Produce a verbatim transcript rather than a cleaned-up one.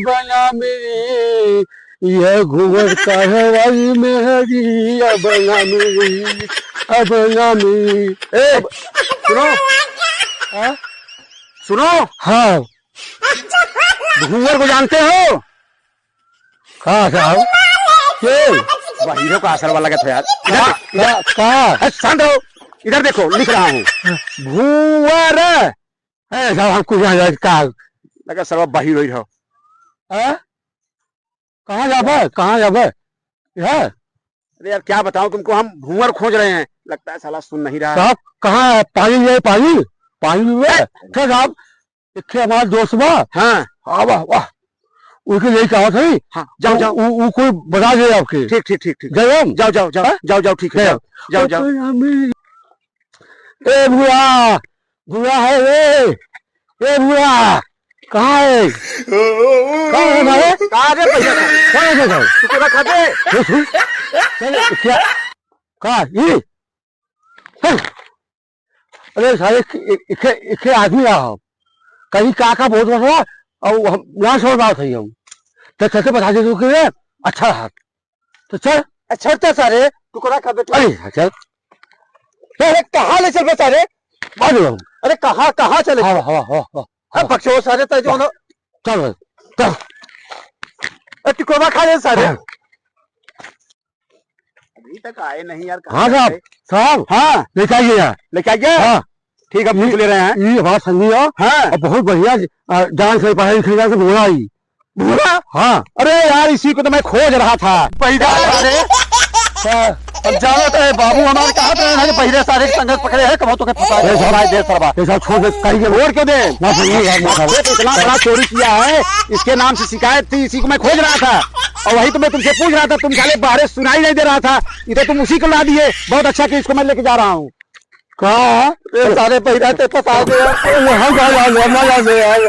अब ना मिली, यह घूंघट काढ़े वाली मेहरी अब ना मिली, अब ना मिली। ए, सुनो। हाँ? सुनो। हाँ। घूंघट को जानते हो? का साहब? के? बहिरो का असर वाला लगत हो यार। इधर, का, इधर। का, का? ए, शांत रहो। इधर देखो, लिख रहा हूँ। भूवर। ए, साहब, हम कुछ ना जाने का। लगा सरवा बहिर होई रहो। हाँ? कहाँ जाबे? कहाँ जाबे? यहाँ? अरे यार, क्या बताऊं तुमको, हम भूंवर खोज रहे हैं, लगता है साला सुन नहीं रहा। साहब, कहाँ है? पानी ले, पानी? पानी ले? ए! अच्छा साहब, एक ठे हमार दोस्त बा। हाँ। हाँ, वाह, वाह। उनके लेके आवत हई। हाँ, जाओ, उ, जाओ। उ, उ कोई बता दे आपके। ठीक, ठीक, ठीक, ठीक। जाओ हम। जाओ, जाओ, जाओ, हाँ? जाओ, जाओ, ठीक है, जाओ। जाओ, जाओ, जाओ। ए भूरा, भूरा है रे। ए भूरा, कहाँ है? कहाँ है भाई? कहाँ रे भैया? कहाँ है भाई? तू पूरा खा दे। ये सुन। चल, क्या? कहाँ? ये? चल। अरे सारे, एक, एक, एक, एक आदमी रहा हो। कहीं का का बहुत बड़ा, और हम ना छोड़ पाओ थे हम। तो चलते बता दे तू कि रे, अच्छा रहा। तो चल। अच्छा, छोड़ते सारे, टुकड़ा खा दे। अरे, हाँ, चल। अरे, कहाँ ले चल बे सारे? मार दो। अरे, कहाँ, कहाँ चले? हाँ, हाँ, हाँ, हाँ, अरे, हाँ। बकचोद सारे, तय जो वाह। ना। चल, चल। अरे, टुकड़ा खा ले सारे। हाँ। अभी तक आए नहीं यार, कहाँ हाँ साहब, गए? साहब, हाँ। लेके आइए यार। लेके आ गया? हाँ। ठीक, अब ये, पूछ ले रहे हैं। ये हमारा संगी है। हाँ। और बहुत बढ़िया, अ, डांस है, पढ़ाई लिखाई से बोला ही। बोला? हाँ। अरे यार, इसी को तो मैं खोज रहा था। पैदा अरे। हाँ। अब जानो तो है, बाबू हमारे कहा तो है, पहले सारे संगत पकड़े हैं, कब तो के फंसा ये दे, सब फंसा दे, सरवा। ये सब छोड़ दे, कहीं के छोड़ क्यों दे? ना, संगी है, ना, अरे, तो इतना बड़ा चोरी किया है, इसके नाम से शिकायत थी, इसी को मैं खोज रहा था। और वही तो मैं तुमसे पूछ रहा था, तुम साले बाहर सुनाई नहीं दे रहा था, इधर तुम उसी को ला दिए। बहुत अच्छा कि इसको मैं लेके जा रहा हूँ। कहाँ? ये सारे बहिरा ते फंसा दे यार। अरे, हम जा, जा, जा, जा, जा, यार।